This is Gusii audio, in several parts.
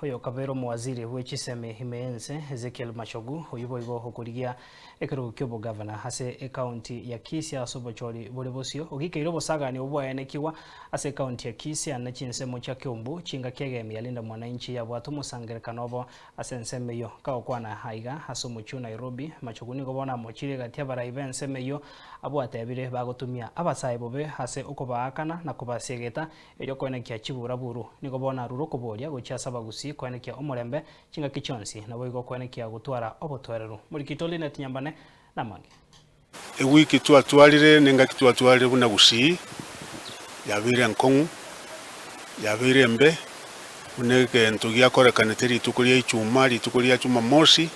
Oyokabeire omowaziri bwe chisemi ime y'ense, Ezekiel Machogu, oyio boigo okorigia ekerogo ki'obogavana ase ecounty ya Kisii ase obochori bore bosio, ogikeire obosagani obwo bwaenekigwa ase ecounty ya Kisii ne chinsemo chia Kiumbu, chingaki egemi ya Linda Mwananchi yabwate omosangerekano obo ase ensemo eyio. Kagokwana aiga ase omochie o Nairobi, Machogu nigo bono amochire egati abarai b'ensemo eyio abwo atebire bagotumia abasae bobe ase okobaakana na kobasiegeta Erio koenekia chiburaburu, nigo bono arure okoboria gochia ase abagusii koenekia omorembe chingaki chionsi, naboigo koenekia gotwara obotoereru. Morikito Linet Nyambane namange. Ewiki twatwarire nengaki twatwarire buna gusii yabeire enkong'u, yabeire embe, buna egento giakorekanete rituko ria ichuma, rituko ria chumamosi,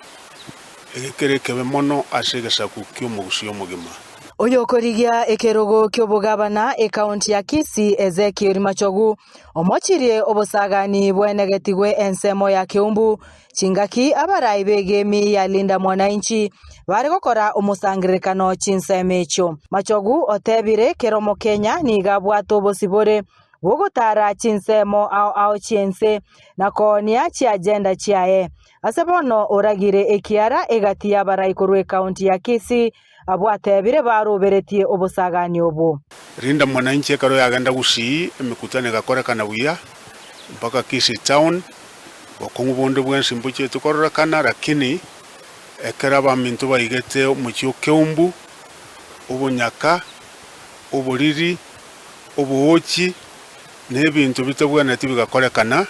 ege kere ekebe mono ase egesaku ki'omogusii omogima. Oyokorigia ekerogo ki'obogabana ekaunti ya Kisii Ezekiel Machogu omochirie obosagani bwenegetigwe ensemo ya Keumbu chingaki abarai b'egemi ya Linda Mwananchi bare gokora omosangererekano chinsemo echio. Machogu otebire kera omokenya nigo abwate obosibore bw'ogotara chinsemo ao ao chi'ense na koonia chiagenda chiaye. Ase bono oragire ekiara egati y'abarai korwa ekaunti ya Kisii Abwo atebire baroberetie obosagani obwo. Rinda mwananchi ekero yagenda Gusii emekutano egakorekana buya mpaka Kisii town, bokong'u bonde bwensi mbochieti kororekana lakini ekero abaminto baigete omochie o Keumbu, obonyaka, oboriri, oboochi na ebinto bitabwenereti bigakorekana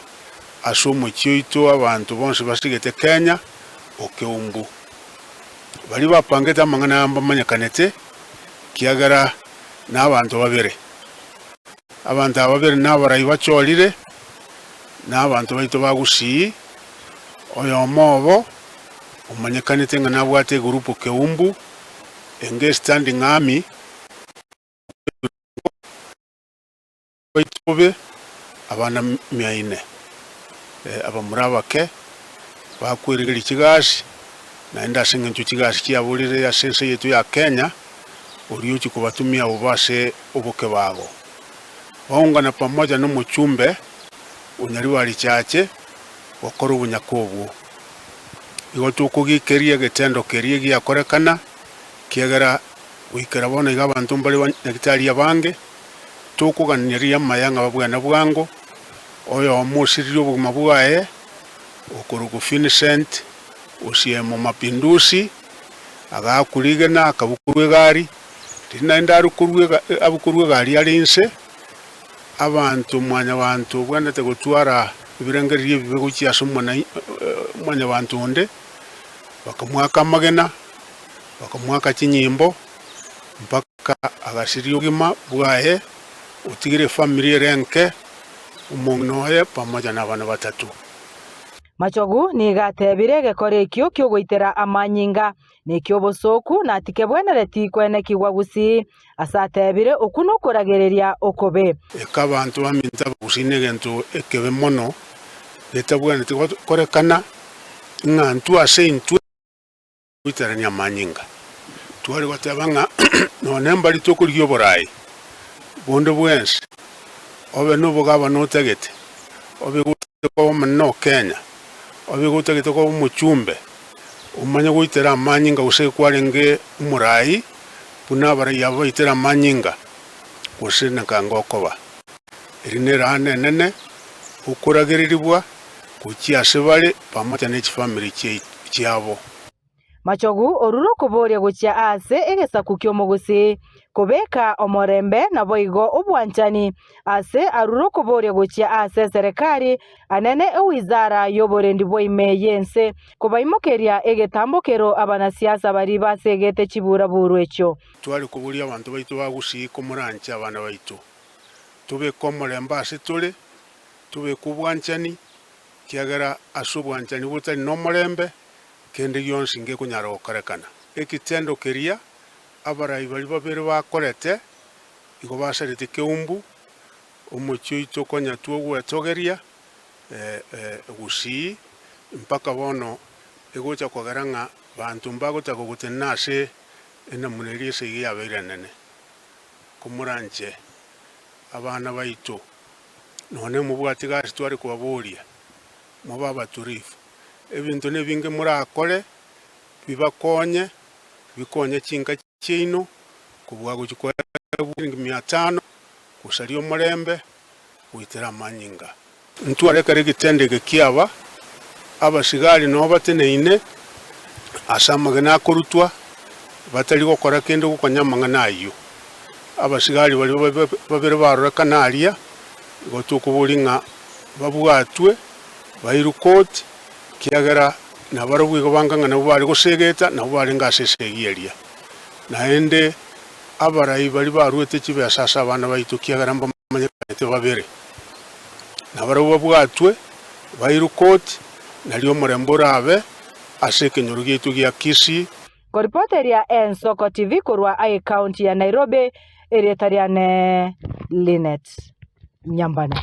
ase omochie oito abanto bonsi basigete Kenya o Keumbu. Baria bapangete amang'ana aya mbamanyekanete, ekiagera nabanto babere. Abanto aba babere nabarai bachorire, na abanto baito ba Gusii, oyomo obo omanyekanete ng'a nabwate egurupu Keumbu, enge Standing Army, Baito bobe abana miaine, abamura abake, bakwerigeria chigasi, naende ase engencho chigasi chiaborire ase ense yaito ya Kenya, oria ochia kobatumia bobe ase obokebago. Baungana pamoja nomochumbe o Nyaribari Chache gokora obonyaka obwo. Igo tokogikeria egetendo keria giakorekana, ekiagera goikera bono iga abanto mbare banyagitari abange, Tokoganeria amaya ng'a babwene bwango, oyomo osiririe obogima bwaye, okorokwa Vincent Osiemo Mapinduzi, agaakwa rigena akabukorwa egari, riria naende arukorwe abukorwe egari are inse, abanto mwanyabanto obwenerete gotwara ebirengererio ebibe gochia ase omwana mwanyabanto onde, bakamoaka amagena, bakamoaka chinyimbo, mpaka agasiria obogima bwaye, otigire efamiri ere enke, omong'ina oye pamoja nabana batato. Machogu nigo atebire egekora ekio ki'ogoitera amanyinga neki'obosooku na tikebwenereti kwenekigwa gusii, ase atebire okwo nokoragereria okobe. Eka abanto baminto abagusii negento ekebe mono getabwenereti gokorekana, ng'a ntwe ase intwe. Goiterania amanyinga. Tware goteba ng'a nonya mbari tokorigia oboraai bonde bwensi, obe nobogabana otagete, obe gotagete koba omonene o Kenya, obe gotagete koba omochumbe, omanye goitera amanyinga gose kwarenge omoraai buna abarai aba baitera amanyinga, gose nakanga okoba. Eri neraana enene okoragererigwa gochia ase bare pamoja ne chifamiri chiabo. Machogu orure okoboria gochia aase egesaku ki'omogusii, kobeka omorembe naboigo obwanchani, ase arure okoboria gochia aase eserekari anene ewizara y'oborendi bwa ime y'ense, kobaimokeria egetambokero abanasiasa baria basegete chiburaburu echio. Tware koboria abanto baito ba Gusii komoranche abana baito, tobeke omorembe ase tore, Tobeke obwanchani, ekiagera ase obwanchani botari nomorembe, kende gionsi ngekonyara gokorekana. Egetendo keria abarai baria babere bakorete, igo basarete keumbu, omochie oito konya twogwetogeria gusii, mpaka bono egocha kogera ng'a banto mbagotaka gotenena ase enamuna eria esegi yabeire enene. Komoranche abana baito. Nonya mobwati gasi tware kobaboria. Mobe abaturifu. Ebinto nebinge morakore bibakonye, bikonye chinka chiaino, kobua gochia koegwa chiringi mia tano, gosaria omorembe, goitera amanyinga. Ntware ekero egetendo eke kiaba, abasigari nao bateneine ase amagena akorutwa, batari gokora kende gokonya amang'ana ayio. Abasigari baria babere barorekana aria, igo tokoboria ng'a babwatwe, bairwe koti, ekiagera nabarabwo igo banga ng'a nabwo bare gosegeta, nabwo barenge ase esegi eria. Naende abarai baria baruete chibesa ase abana baito, ekiagera mbamanyekanete babere, nabarabwo babwatwe, bairwe koti, nario omorembe orabe ase ekenyoro giaito gia Kisii. Koripoteria Ensoko TV korwa Ekaunti ya Nairobi, erieta riane Linet Nyambane.